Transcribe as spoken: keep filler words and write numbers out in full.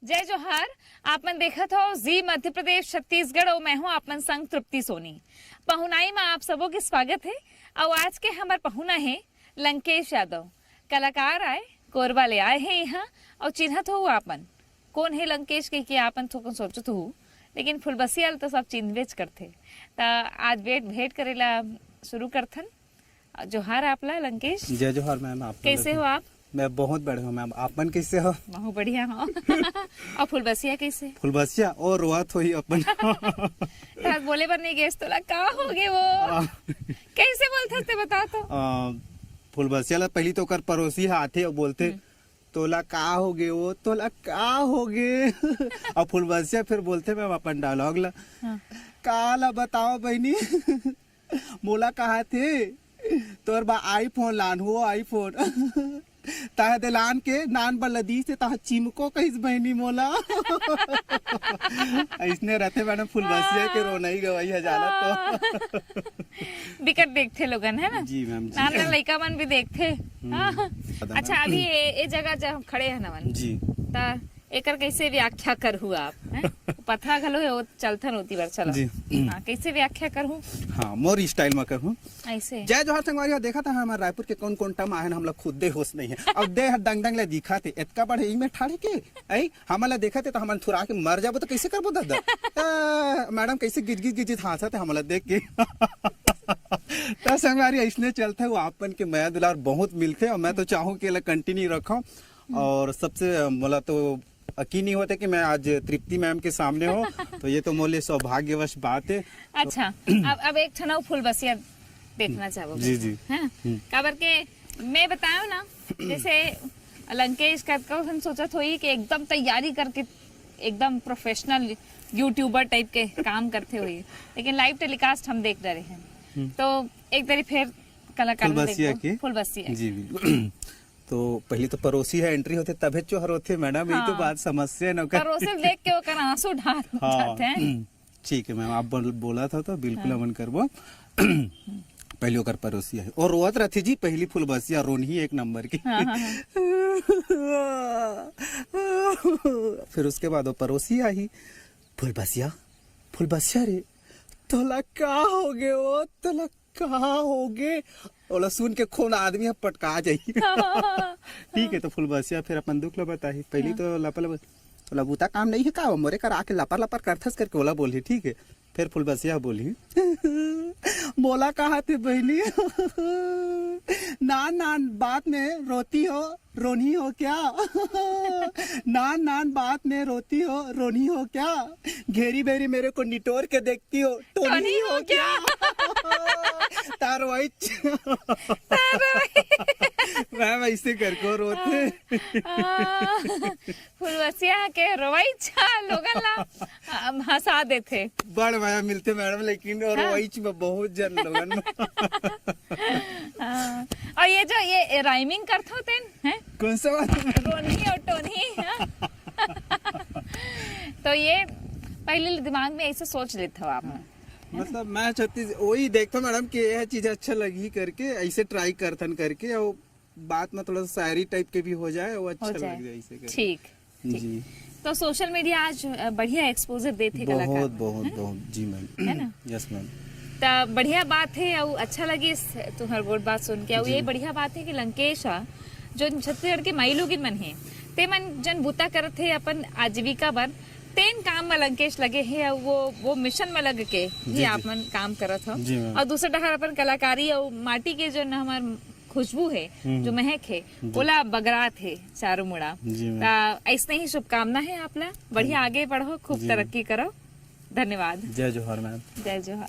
जय जोहार। आप मन देखत हो जी मध्य प्रदेश छत्तीसगढ़, और मैं हूँ आप मन संग तृप्ति सोनी। पहुनाई में आप सबो के स्वागत है। और आज के हमर पहुना है लंकेश यादव, कलाकार आए, कोरबा ले आए हैं यहाँ। और चिन्हत हो आप मन कौन है लंकेश के, कि आप मन थोकन सोचत हो, लेकिन फुलबसिया ल तो सब चिन्हबेच करथे। त आज भेंट भेंट करेला शुरू करथन। जोहार आपला लंकेश। जय जोहार मैम, आप कैसे हो आप? मैं बहुत बढ़िया हूँ मैम, आप मन कैसे हो? बहुत बढ़िया हो। और फुलबसिया कैसे? फुलबसिया और रोवत होही अपन। त बोले बर नहीं गेस, तोला का हो गे वो? आ। कैसे बोलथस ते बता तो। आ, फुलबसिया ला पहली तो ओकर पड़ोसी ह आथे और बोलथे, हम्म। "तोला का हो गे वो, तोला का हो गे?" और फुलबसिया फिर बोलथे मैम अपन डायलॉग ला, हाँ। "का ला बताओ बहिनी?" मोला कहा थे, "तोर बा iPhone लान हो, iPhone।" तह दे लान के नान बर लदीस ते तह चिमको कहिस बहिनी मोला। अइसने रथे मैडम, फुलबसिया के रोनई गवई ह जाना तो। बिकट देखथे लोगन, है ना? जी मैम, जी। नान नान लइका मन भी देखथे। हम्म। हाँ। पता अच्छा, नहीं। अभी ए, ए जगह जब हम खड़े हैं नवन, जी। त एकर कैसे व्याख्या करहु आप, हैं? पथरा घलो है, वो चलथन होती बर चला। जी। हाँ, कैसे व्याख्या करहु? हाँ, मोर स्टाइल में करहु। ऐसे। जय जोहार संगवारी हो, देखा था हमारे रायपुर के कौन कौन टम आहे ना, हमला खुद दे होश नहीं है। अब दे हर दंग दंग ले दिखा थे, इतका बड़े ई में ठाड़े के, ऐ, हमला देखा थे तो हमन थुरा के मर जाबो तो कैसे करबो दादा? आ, मैडम कैसे गिज गिज गिज गिज हाँसा थे हमला देख के। तो संगवारी ऐसने चलते वो आपन के मया दुलार बहुत मिलते और मैं तो चाहूँ कि एला कंटिन्यू रखो। और सबसे, अ, मोला तो यकीन नहीं होता कि मैं आज तृप्ति मैम के सामने हूँ, तो ये तो मोर लिए सौभाग्यवश बात है। अच्छा, अब, अब एक ठन अउ फुलबसिया देखना चाहबो जी, मैं, जी। है ना? हम्म। काबर के मैं बतायो ना, जैसे लंकेश कतको हम सोचत होई कि एकदम तैयारी करके एकदम प्रोफेशनल यूट्यूबर टाइप के काम करते होई, लेकिन लाइव टेलीकास्ट हम देख डरे हैं। हम्म। तो एक बारी फिर कलाकार फुलबसिया देखो, के। फुलबसिया जी, बिल्कुल। तो पहली तो पड़ोसी ह एंट्री होथे, तभे चोहर होथे मैडम, यही तो हाँ। बात समस्या है ना ओकर। पड़ोसी देख के ओकर आंसू ढार हाँ। जाथे हैं। ठीक है मैम, आप बोल-, बोला था तो बिल्कुल हाँ। अमन करबो। पहली ओकर पड़ोसी है और रोवत रथे जी, पहली फुलबसिया रोनही एक नंबर की। हाँ, हाँ, हाँ। फिर उसके बाद वो पड़ोसी आही, "फुलबसिया, फुलबसिया रे, तोला का हो गे ओ, तोला का हो गे?" ओला सुन के खून आदमी ह पटका जाही। ठीक है, तो फुलबसिया फिर अपन दुख ल बताही। पहली हाँ। तो लपर लपर, "तोला बूता काम नहीं है का? मोरे कर आके लपर लपर करथस," करके ओला बोलही, ठीक है। फिर फुलबसिया बोलही, "मोला कहा थे बहिनी, नान नान बात में रोती हो, रोनी हो क्या? नान नान बात में रोती हो, रोनी हो क्या? घेरी बेरी मेरे को निटोर के देखती हो, टोनी टोनी हो हो क्या?" तार वही च- तार वही। मैम ऐसे करके रोथे। आ, फुलबसिया के रोवई च लोगन ला, अम, हंसा देथे। बड़ मया मिलथे मैडम, लेकिन और हाँ। रोवई च बहुत जन लोगन। हाँ। और ये जो ये राइमिंग करथो तेन, हैं? कौन सा बात? रोनी और टोनी, हाँ? तो ये पहले दिमाग में ऐसे सोच लेते हो आप? हाँ। मतलब मैं छत्तीस वही देखता मैडम कि यह चीज अच्छा लगी करके, ऐसे ट्राई करथन करके, और बात में थोड़ा सा शायरी टाइप के भी हो जाए, वो अच्छा हो जाए। लग जाए इसे करके। ठीक, ठीक। जी। तो सोशल मीडिया आज, अ, बढ़िया एक्सपोजर देथे कलाकार बहुत, मन, बहुत, है ना? बहुत, जी मैम। है ना? Yes ma'am. त बढ़िया बात है, अउ अच्छा लगिस तुहर गोठ बात सुन के। अउ जी। ये बढ़िया बात है कि लंकेश हा, जो छत्तीसगढ़ के माईलोगिन मन है, ते मन जन बूता करत है अपन आजीविका बर, तेन काम में लंकेश लगे है, अउ वो, वो मिशन में लग के ही जी, आप जी। मन काम करत हो। जी मैम। और दूसरा डहर अपन कलाकारी और माटी के जो न हमार खुशबू है, हम्म। जो महक है, जी। ओला बगरात है चारों मुड़ा। जी मैम। त ऐसने ही शुभकामना है आप ला, बढ़िया जी। आगे बढ़ो, खूब जी। तरक्की करो। धन्यवाद। जय जोहार मैम। जय जोहार।